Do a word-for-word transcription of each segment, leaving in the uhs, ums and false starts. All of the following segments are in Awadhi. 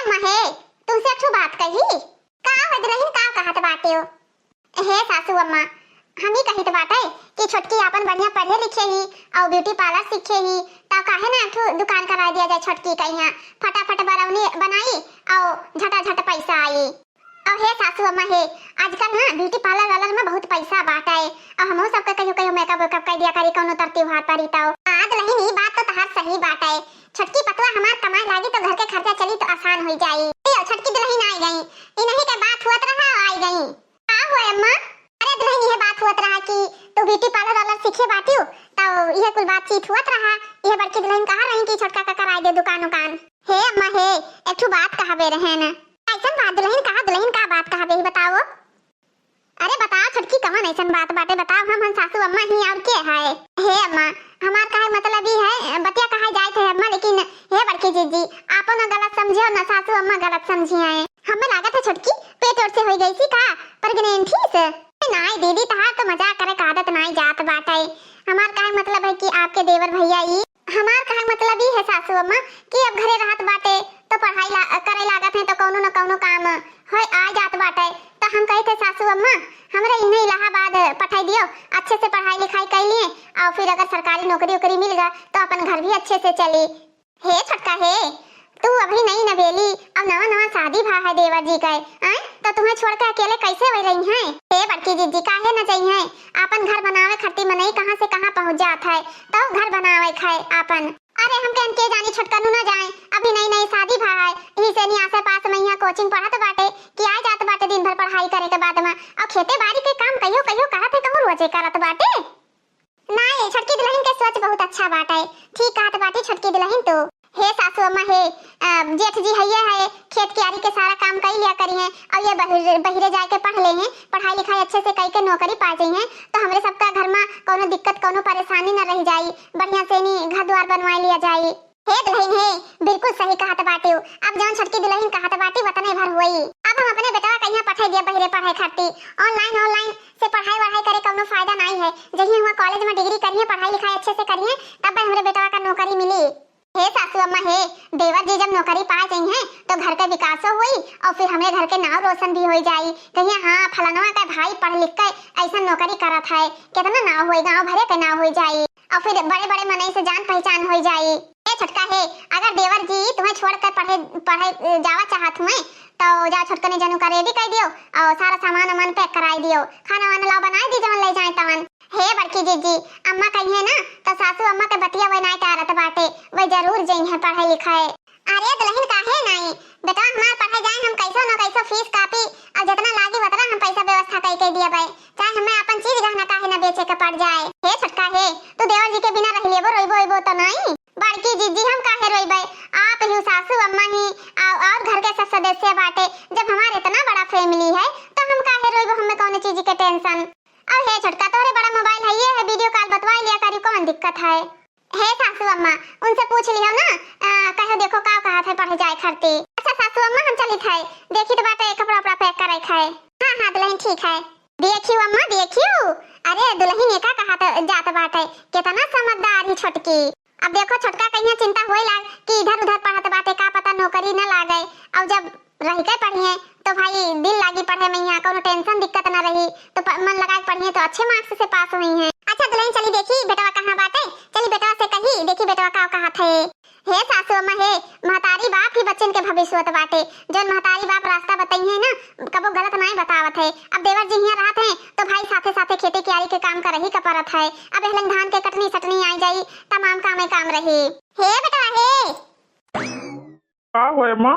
अम्मा हे, तुमसे एक ठो बात कही। का हो दुलहिन, का कहत बाटे हो? हे सासू अम्मा, हम ही कहित बाटे कि छोटकी आपन बढ़िया पढ़े लिखे ही अउ beauty parlour सीखे ही, त काहे ना एक ठो दुकान कराइ दिया जाए छोटकी का यहाँ। फटाफट बरौनी बनाई अउ झटाझट पैसा आई। अउ हे सासू अम्मा हे, आजकल ना beauty parlour वालर में बहुत पैसा बाटे। अउ हमहू सबके कहियो कहियो makeup वेकअप कइ दिया करी कउनो तर त्योहार परी तउ। हाँ दुलहिन, ई बात तो तहार सही बाटे। छोटकी पतोह हमार कमाए लागी तो घर के खर्चा चली तो आसान होइ जाई। ए, छोटकी दुलहिन आई गई। इन्हीं के बात हुअत रहा, आई गई। का हो अम्मा? अरे दुलहिन, इहे बात हुअत रहा कि तू beauty parlour वालर सीखे बाटिउ, तउ इहे कुल बातचीत हुअत रहा। इहे बड़की दुलहिन कहा रही कि छोटका का कराए दे दुकान उकान। हे अम्मा हे, एक ठो बात कहबे रहे न। कैसन बात दुलहिन? कहा दुलहिन, का बात कहबे ही बताओ। अरे बताओ छोटकी, कवन ऐसन बात बाटे बताओ, हम हम सासू अम्मा ही और के है? हे अम्मा, हमार कहे मतलब ई है, बतिया कहा जाए थे अम्मा, लेकिन हे बड़की जीजी, आपो न गलत समझियो न सासू अम्मा गलत समझी है। हमें लागत है छोटकी पेट ओट से होई गई सी का, pregnant ही से? नाई दीदी, तहार तो मजाक करे का आदत नाई जात बाटे। हमार कहे मतलब है कि आपके देवर भैया ई हमार कहे मतलब ई है सासू अम्मा कि अब घरे रहत बाटे तो पढ़ाई ला-, करे लागत है तो कउनो न कउनो काम होए आ जात बाटे। तो हम कही थे सासू अम्मा, हमरे इन्हें इलाहाबाद पठाई दियो, अच्छे से पढ़ाई लिखाई कर लिए और फिर अगर सरकारी नौकरी वोकरी मिल गया तो अपन घर भी अच्छे से चली। हे छोटका हे, तू अभी नई नवेली और नवा नवा शादी भा है देवर जी के, आय? तो तुम्हें छोड़ के अकेले कैसे वही रही हैं? हे बड़की जीजी, काहे न जाई हैं? आपन घर बनावे खातिर मनई कहाँ से कहाँ पहुँच जात है, तो घर बनावे खाए आपन। अरे हमके अनके जानी छोटकनू न जाए, अभी नई नई शादी भा है, यही से नहीं आसे पास में यहाँ coaching पढ़त बाटे कि आ जात बाटे दिन भर पढ़ाई करे के बाद में, और खेते बाड़ी के काम कहियो कहियो करत है, कहूँ रोजे करत बाटे। नाई, छोटकी दुलहिन के सोच बहुत अच्छा बाटे। ठीक कहत बाटी छोटकी दुलहिन तू। हे सासू अम्मा हे, अ, जेठ जी हइये है, खेत कियारी के सारा काम कई लिया करी हैं, और ये बहिरे, बहिरे जाके पढ़ ले हैं, पढ़ाई लिखाई अच्छे से कई के नौकरी पा जाई हैं, तो हमरे सबका घर में कउनो दिक्कत, कउनो परेशानी न रह जाई, बढ़िया से नी घर द्वार बनवाए लिया जाई। हे दुलहिन हे, बिल्कुल सही कहत बाटिउ। अब जउन छोटकी दुलहिन कहत बाटी, वतने भर होई। अब हम अपने बेटवा कहिया पठाई दिया बहिरे पढ़े खातिर। Online, online से पढ़ाई वढ़ाई करे कउनो फायदा नाई है। जहिया हुआ college में degree करिए, पढ़ाई लिखाई अच्छे से करिए, तब हमरे बेटवा का नौकरी मिली। हे सासू अम्मा हे, देवर जी जब नौकरी पा जाई हैं, तो घर के विकासो होई और फिर हमरे घर के नाव रोशन भी होई जाई। कहिया, "हाँ, फलनवा का भाई पढ़ लिख के ऐसा नौकरी करत है, कितना नाव होई, गाँव भरे के नाव होई जाई।" और फिर बड़े बड़े मनई से जान पहचान होई जाई। ए छोटका हे, अगर देवर जी तुम्हें छोड़ के पढ़े, पढ़े, ए, जावा चाहत हुए, तो जाओ छोटकने जनू का ready कर दियो और सारा सामान वामान pack कराई दियो, खाना वाना लाओ बनाई दी जवन ले जाए तवन। हे बड़की जीजी, अम्मा कहिए ना, तो सासू अम्मा के बतिया वही नाई टारत बाटे, वही जरूर जइहे पढ़े लिखे। अरे दुलहिन काहे नाई, बेटवा हमार पढ़े जाए, हम कैसो न कैसो fees copy और जितना लागी उतना हम पैसा व्यवस्था कई के दियबे, चाहे हमें अपन चीज गहना काहे न बेचे के पड़ जाए। हे छोटका हे, तू देवर जी के बिना रह लेबो, रोइबो ओइबो तो नाई? बड़की जीजी हम काहे रोइबे, आप ही सासू अम्मा ही और, और घर के सब सदस्य बाटे, जब हमार इतना बड़ा family है तो हम काहे रोइबो, हमें कौनो चीज के tension। और हे छोटका, तोहरे बड़ा mobile है, ये है video call बतवाई लिया करी, कौन दिक्कत है? हे सासू अम्मा, उनसे पूछ लियो ना, आ, कहो देखो का कहत है पढ़े जाए खरती। अच्छा सासू अम्मा, हम चलित है, देखित बाटे कपड़ा उपड़ा pack करे है। हाँ, हाँ दुलहिन ठीक है। देखियो अम्मा, देखियो, अरे दुलहिन एका कहत जात बाटे, कितना समझदार ही छोटकी। अब देखो छोटका कहिया चिंता होए लाग कि इधर उधर पढ़त बाटे, का पता नौकरी न लागे, और जब रह के पढ़िए तो भाई दिल लागी पढ़े में, यहाँ कौनो tension दिक्कत न रही, तो प-, मन लगा के पढ़िए तो अच्छे marks से pass हुई हैं। अच्छा दुलहिन चली देखी बेटवा कहाँ बाटे, चली बेटवा से कही देखी बेटवा का कहत है। हे सासू अम्मा हे, महतारी बाप ही बच्चन के भविष्य होत बाटे, जौन महतारी बाप रास्ता बताई है ना, कबो गलत नाई बतावत है। अब देवर जी हियाँ रहत हैं तो भाई साथे साथे खेते कियारी के काम करही का परत है। अब एहलन धान के कटनी सटनी आई जाई, तमाम कामे काम रही। हे बेटवा हे। का होए अम्मा?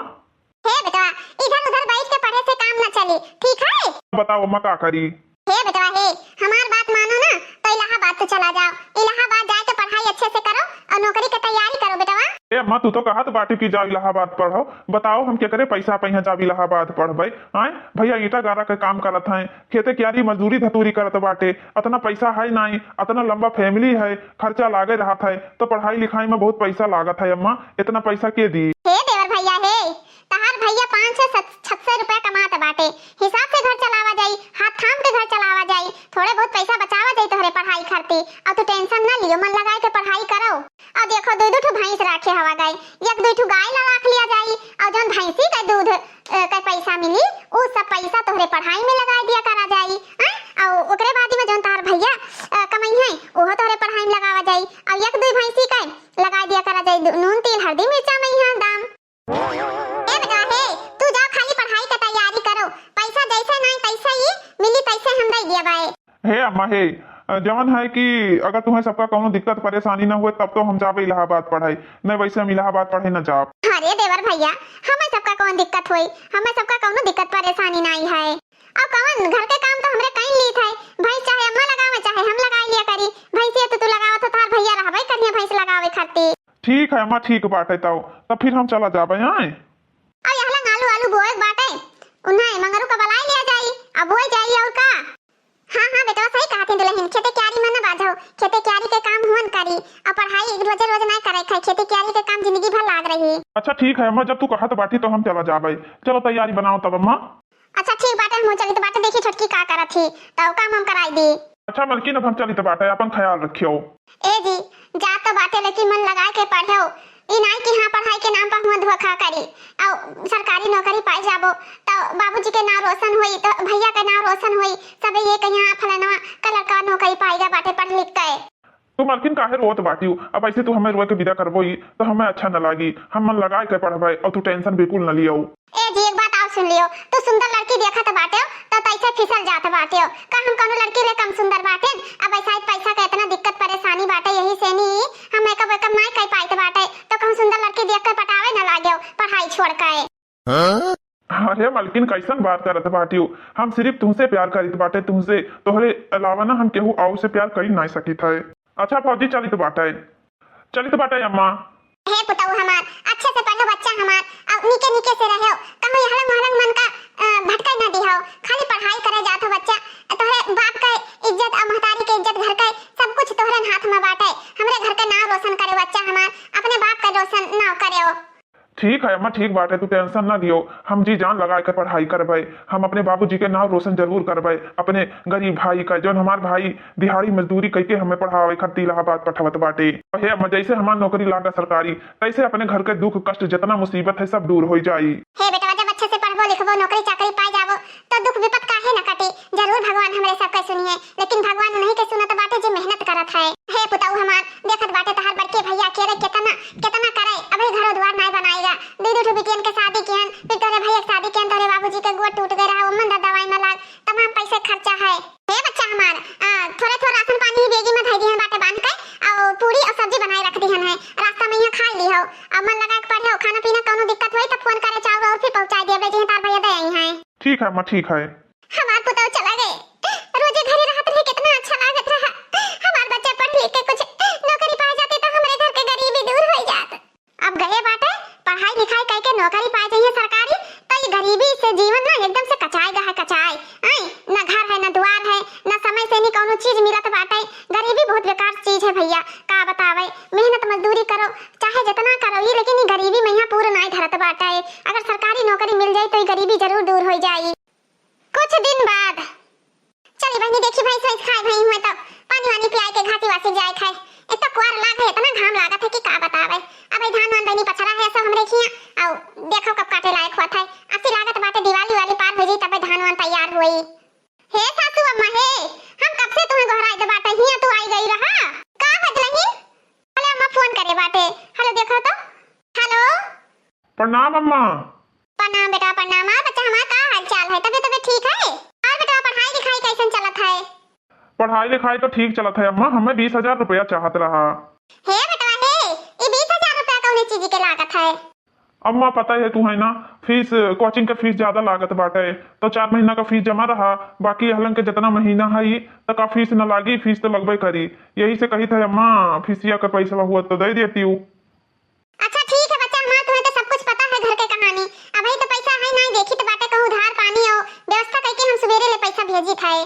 हे बेटवा, इधर उधर बैठ के पढ़े से काम न चली, ठीक है? बताओ अम्मा का करी? हे बेटवा हे, हमार बात मानो ना तो इलाहाबाद तू चला जाओ। इलाहाबाद जाए के पढ़ाई अच्छे से करो और नौकरी के तैयारी करो बेटवा। ए अम्मा, तू तो कहत बाटू कि जाओ इलाहाबाद पढ़ो, बताओ हम केकरे पैसा पे यहाँ जाब इलाहाबाद पढ़बे? आए भैया ईंटा गारा के काम करत हैं, खेते कियारी मजदूरी धतूरी करत बाटे, अतना पैसा है नाई, अतना लंबा family है, खर्चा लागे रहत है, तो पढ़ाई लिखाई में बहुत पैसा लागत है अम्मा, इतना पैसा के दी? हे देवर भैया हे, तहार भैया पाँच से सत-, छत से रुपया कमात बाटे, हिसाब से घर चलावा जाई, हाथ थाम के घर चलावा जाई, थोड़े बहुत पैसा बचावा जाई तोहरे पढ़ाई खातिर। और तू tension ना लियो, मन लगाए के पढ़ाई करो। और देखो दुई दो ठो भैंस राखे हवा गए, एक दुई ठो गाय ला राख लिया जाई, और जौन भैंसी का दूध, अ, का पैसा मिली, उ सब पैसा तोहरे पढ़ाई में लगाइ दिया करा जाई, हाँ? अउ ओकरे बाद में जौन तोहार भैया, अ, कमइहैं, ओहो तोहरे पढ़ाई में लगावा जाई। अउ एक दुइ भैंसी का लगाइ दिया करा जाई, दु-, नून, तेल, हरदी, मिर्चा मइहाँ दाम। ए बेटा हे, तू जा खाली पढ़ाई के तैयारी करो, पैसा जैसे नाहीं तैसे ही मिली, तैसे हम दइ दिया बाए। हे अम्मा हे, जवन है कि अगर तुम्हें सबका कौनो दिक्कत परेशानी न हुए तब तो हम जाबे इलाहाबाद पढ़ाई, नहीं वैसे हम इलाहाबाद पढ़े न जाब। अरे देवर भैया, हमें सबका कौन दिक्कत होई, हमें सबका कौनो दिक्कत परेशानी नाहीं है। अउ कौन घर के काम तो हमरे कई लीत है, भैंस चाहे अम्मा लगावे चाहे हम लगाइ लिया करी, भैंसिया तो तू लगावत हो, तोहार भैया रहबे करिया भैंस लगावे खातिर। ठीक है अम्मा, ठीक बाटे तब, तब फिर हम चला जाबे आए। अउ यहला आलू आलू बोए के बाटे, उन्हें मंगरू का बलाइ लिया जाई, अब बोए जाई अउर का। हाँ, हाँ, बेटवा सही कहत है दुलहिन, खेते क्यारी में न बाझो, खेते क्यारी के काम हुअन करी, अउ पढ़ाई रोजे रोज नाहीं करे खाए, खेते क्यारी के काम जिंदगी भर लाग रही। अच्छा ठीक है अम्मा, जब तू कहत बाटी तो हम चला जाबे। चलो तैयारी बनाओ तब अम्मा। अच्छा ठीक बाटे, हम चलित बाटे, देखी छोटकी का करत ही, तो काम हम कराई दी। अच्छा मलकिन, अब हम चलित बाटे, अपन ख्याल रखियो। ए जी, जा तो बाटे लेकिन मन लगाए के पढ़ो, ई नाहीं कि हाँ पढ़ाई के नाम पर हुआ धोखा करी, अउ सरकारी नौकरी पाई जाबो, तो बाबूजी के नाम रोशन होई, तो भैया के नाम रोशन होई, सबे ये कहिया फलाना का लड़का नौकरी पाई गा बाटे पढ़ लिख के। तू मलकिन काहे रोत बाटियो? अब ऐसे तू हमें रोए के विदा करबो ई, तो हमें अच्छा न लागी। हम मन लगाए के पढ़बे अउ तू tension बिल्कुल न लियो। ए जी, एक बात अउर सुन लियो, तू सुंदर लड़की देखत बाटेउ, तो तैसे फिसल जात बाटेउ। का हम कौनो लड़की ले कम सुंदर बाटेन? अब ऐसा ही पैसा का इतना दिक्कत परेशानी बाटे, यही से नी हम makeup वेकअप नाहीं कर पाइत बाटे, तो कहूँ सुंदर लड़की देख के पटावे न लागेउ, पढ़ाई छोड़ के। अरे मलकिन, कैसन बात करत बाटियो? हम सिर्फ तुमसे प्यार करित बाटे, तुमसे, तोहरे अलावा ना हम केहू अउर से प्यार करी नाहीं सकित है। अच्छा भौजी, चलित बाटे, चलित बाटे अम्मा। हे पुतऊ हमार, अच्छे से पढ़ो बच्चा हमार, अउ नीके नीके से रहो, कहूँ यहलंग महलंग मन का, अ, भटके न दिहो, खाली पढ़ाई करे जात हो बच्चा। तोहरे बाप के इज्जत अउ महतारी के इज्जत घर के सब कुछ तोहरे हाथ में बाटे, हमरे घर के नाम रोशन करे बच्चा हमार, अपने बाप के रोशन ना करे। ठीक है अम्मा, ठीक बाटे, तू tension ना लियो, हम जी जान लगाए के पढ़ाई करबे, हम अपने बाबूजी के नाम रोशन जरूर करबे, अपने गरीब भाई का, जौन हमार भाई दिहाड़ी मजदूरी कइके हमें पढ़ावे खातिर इलाहाबाद पठावत बाटे। हे अम्मा, जैसे हमार नौकरी लागा सरकारी, तैसे अपने घर के दुख कष्ट जितना मुसीबत है सब दूर होइ जाई। हे बेटवा, जब अच्छे से पढ़बो लिखबो नौकरी चाकरी पाए जाबो तो दुख विपत काहे न कटी, जरूर भगवान हमरे सबके सुनिए, लेकिन भगवान उन्हीं के सुनत बाटे जे मेहनत करत है। हे पुतऊ हमार, देखत बाटे तहार बड़के भैया के रे केतना, केतना करे, अबे घरो द्वार नाय बनाएगा। दू दू ठो बिटियन के शादी किहन, फिर तोरे भैया के शादी किहन, तोरे बाबूजी के गोड़ टूट गए रहा, ओमन दा दवाई में लाग, तमाम पैसे खर्चा है। हे बच्चा हमार, आ, थोरे थोरे राशन पानी ही बेगी में धई दिहन बाटे बांध के, अउ पूरी अउ सब्जी बनाए रख दिहन है, रास्ता में यहाँ खा ली हो। अब मन लगा के पढ़े हो, खाना पीना कौनो दिक्कत होई तो फोन करे, चाउर और फिर पहुँचा दिया, बेटी तार भैया दे आई हैं। ठीक है अम्मा, ठीक है। हमार पुतौ चला गए। रोजे घरे रहत रहे, कितना अच्छा लागत रहा। हमार बच्चा पढ़ लिख के कुछ नौकरी पा जाते तो हमरे घर के गरीबी दूर हो जात। अब गए बाटे, पढ़ाई लिखाई करके नौकरी पा जाइए सरकारी, तो ये गरीबी से जीवन ना एकदम से कचाए गा है, कचाए। आय, ना घर है, ना द्वार है, ना समय से नहीं कौनो चीज मिलत बाटे। गरीबी बहुत बेकार चीज है भैया, का बतावे। मेहनत मजदूरी करो, चाहे जितना करो ये, लेकिन ये गरीबी में यहाँ पूरा नाई धरत बाटे। अगर सरकारी नौकरी मिल जाई तो ये गरीबी जरूर दूर हो जाई। कुछ दिन बाद, चली बहिनी, देखी भैंस वैंस खाए भई हुए तब पानी वानी पियाए के घासी वासी जाए खाए। एक तो कुआर लाग है, इतना घाम लागत है कि का बतावे। अब ई धान वान बहिनी पछरा है सब हमरे खिया, अउ देखो कब काटे लायक हुआ था। असी लागत बाटे दिवाली वाली पार हो जाई तबे धान वान तैयार होई। हे सासू अम्मा हे, हम कब से तुम्हें गोहराइत बाटे, हिया तू आई गई रहा। का बजलही? अरे अम्मा फोन करे बाटे। हेलो देखो तो। हेलो। प्रणाम अम्मा। प्रणाम बेटा, प्रणाम। और बच्चा हमार का हाल चाल है? तबीयत, तबीयत ठीक है? और बेटा पढ़ाई लिखाई कैसन चलत है? पढ़ाई लिखाई तो ठीक चलत है अम्मा, हमें बीस हजार रुपया चाहत रहा। हे बेटवा हे, ई बीस हजार रुपया कौने चीज के लागत है? अम्मा पता है तू है ना, फीस, कोचिंग के फीस ज्यादा लागत बाटे, तो चार महीना का फीस जमा रहा, बाकी हलन के जितना महीना है ई, त का फीस न लागी, फीस तो लगबे करी। यही से कही था अम्मा, फीसिया का पैसा हुआ तो दे देती हूँ। अच्छा ठीक है बच्चा हमार, तुम्हें तो सब कुछ पता है घर के कहानी। अबही तो पैसा है नहीं, देखी तो बाटे कहूँ उधार पानी हो, व्यवस्था करके हम सवेरे ले पैसा भेजी था।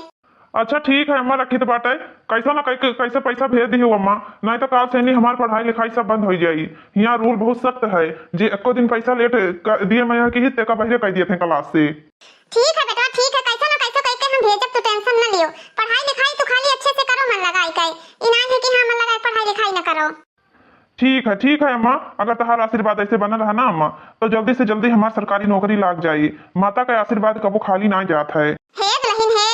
अच्छा ठीक है अम्मा, रखी तो बाटे, कैसा ना कैसे, कैसे पैसा भेज दी हो अम्मा, नहीं तो काल से नहीं हमार पढ़ाई लिखाई सब बंद हो जाई। यहाँ रूल बहुत सख्त है, जे एको दिन पैसा लेट कर दिए मैं यहाँ की ही तेका बहरे कर दिए थे क्लास से। ठीक है बेटा, ठीक है, कैसा ना कैसा करके हम भेजब, तू टेंशन न लियो। पढ़ाई लिखाई तू खाली अच्छे से करो, मन लगाई के। ई नाई है कि हाँ मन लगाई पढ़ाई लिखाई न करो। ठीक है, ठीक है अम्मा, अगर तहार आशीर्वाद ऐसे बनल रहा ना अम्मा, तो जल्दी से जल्दी हमार सरकारी नौकरी लाग जाई। माता का आशीर्वाद कबो खाली ना जात है। हे दुल्हन हे,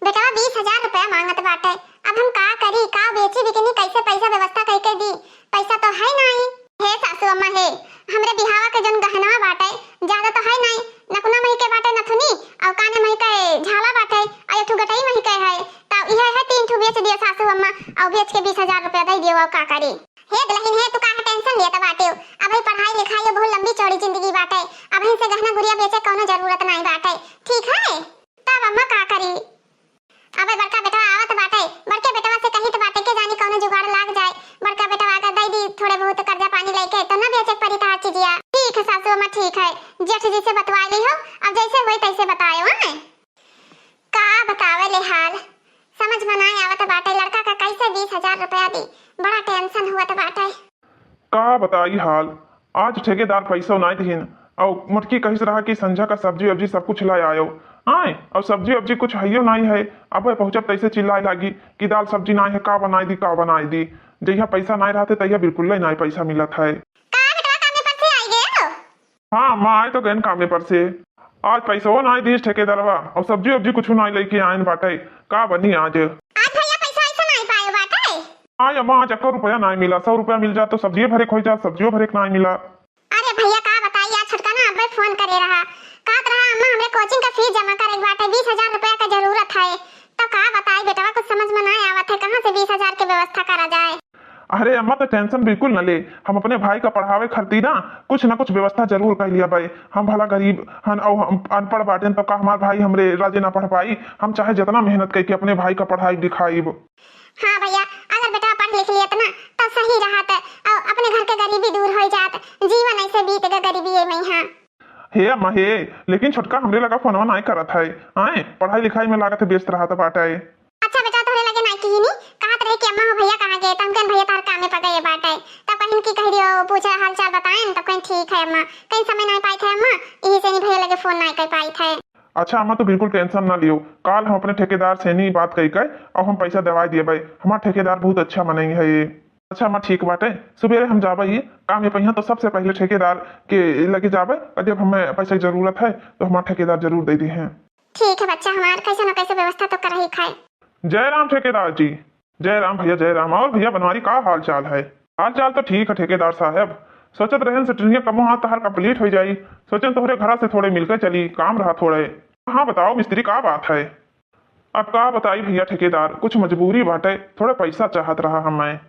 बेटवा बीस हजार रुपया मांगत बाटे, अब हम का करी, का बेची बिकनी, कैसे पैसा व्यवस्था करके दी? पैसा तो है नाई। हे सासू अम्मा हे, हमरे बिहावा के जौन गहनवा बाटे, ज्यादा तो है नाई, नकुना मही के बाटे नथुनी, और काने मही के झाला बाटे, और एक ठो गटई मही के है, तो इहे है तीन ठो बेच दियो सासू अम्मा, और बेच के बीस हजार रुपया दे दियो, और का करी? हे दुल्हन हे, तू काहे tension लेत बाटे? अबही पढ़ाई लिखाई बहुत लंबी चौड़ी जिंदगी बाटे, अबही से गहना गुरिया बेचे कौनो जरूरत नाई बाटे, ठीक है? तब अम्मा का करी? अबे बड़का बेटवा आवत बाटे, बड़के बेटवा से कहित बाटे के जानी कौनो जुगाड़ लाग जाए। बड़का बेटवा अगर दे दी थोड़े बहुत कर्जा पानी लेके तो न बेचे के पड़ी तहार चीजिया। ठीक है सासू अम्मा, ठीक है, जेठ जी से बतवा ली हो, अब जैसे होई तैसे बताए। का बतावे ले हाल, समझ में नाई आवत बाटे, लड़का का कैसे बीस हजार रुपया दी, बड़ा tension हुअत बाटे। का बताई हाल, आज ठेकेदार पैसो नाई दिहिन, और मोटकी कहिस रहा कि संझा का सब्जी वब्जी सब कुछ ला आयो। आए, और सब्जी वब्जी कुछ हइयो नाई है, अब पहुँचत तैसे चिल्लाए लागी कि दाल सब्जी नाई है, का बनाई दी, का बनाई दी। जहिया पैसा नाई रहते तहिया बिल्कुल नाई पैसा मिलत है। का बेटवा कामे पर से आई गए हो? हाँ माँ, आए तो गए कामे पर से। आज पैसो नाई दीस ठेकेदारवा, और सब्जी वब्जी कुछ नाई लेके आयन बाटे। का बनी आज? आज भैया पैसा ऐसा नाई पाए बाटे। हाँ अम्मा, आज एको रुपया नाई मिला, सौ रुपया मिल जात तो सब्जिये भरे के होई जात, सब्जियो भरे के नाई मिला। अरे भैया का बताई, आज छोटका ना अब्बे फोन करे रहा, कहत रहा अम्मा हमरे कोचिंग का फीस जमा करे के बाटे, बीस हजार रुपया का जरूरत है। तो का बताई बेटवा, कुछ समझ में नाई आवत है, कहाँ से बीस हजार के व्यवस्था करा जाए। अरे अम्मा, तो tension बिल्कुल न ले, हम अपने भाई का पढ़ावे खातिर ना कुछ न कुछ व्यवस्था जरूर कर लिया भाई। हम भला गरीब हन और हम अनपढ़ बाटेन, तो का हमार भाई हमरे राजे ना पढ़ पाई? हम चाहे जितना मेहनत करके अपने भाई का पढ़ाई लिखाई। हाँ भैया, अगर बेटा पढ़ लिख लियत ना, तब सही रहत, और अपने घर के गरीबी दूर हो जात, जीवन ऐसे बीत ग गरीबी में। हाँ। हे अम्मा हे, लेकिन छोटका हमरे लगा फोनवा नाई करत है, आए पढ़ाई लिखाई में लागत है व्यस्त रहत बाटे। अच्छा बेटा, तोहरे लगे नाई किहिनी, कहत रहे कि अम्मा हो भैया कहाँ गए, तो हम कहन भैया तार कामे पर गए बाटे, तब कहिन कि कह दियो पूछे हाल चाल बताएन, तब कहिन ठीक है अम्मा, कहीं समय नाई पाई थे अम्मा, यही से नहीं भैया लगे फोन नाई कर पाई थे। अच्छा अम्मा, तो बिल्कुल tension ना लियो, काल हम अपने ठेकेदार से नहीं बात कई के और हम पैसा दवाई दिए भाई। हमार ठेकेदार बहुत अच्छा मनई है ये। अच्छा अम्मा, ठीक बाटे, सुबेरे हम जाबे ये काम ये पहिया तो सबसे पहले ठेकेदार के लगे जाबे, और जब हमें पैसा की जरूरत है तो हमार ठेकेदार जरूर दे दी है। ठीक है बच्चा हमार, कैसे न कैसे व्यवस्था तो करही खाए। जय राम ठेकेदार जी। जय राम भैया, जय राम। और भैया बनवारी, का हाल चाल है? हाल चाल तो ठीक है ठेकेदार साहब, सोचत रहन सेटरिंग कमो हाथ तहार complete हो जाई, सोचन तोहरे घरा से थोड़े मिलके चली, काम रहा थोड़े। हाँ बताओ मिस्त्री, का बात है? अब का बताई भैया ठेकेदार, कुछ मजबूरी बाटे, थोड़े पैसा चाहत रहा हमें।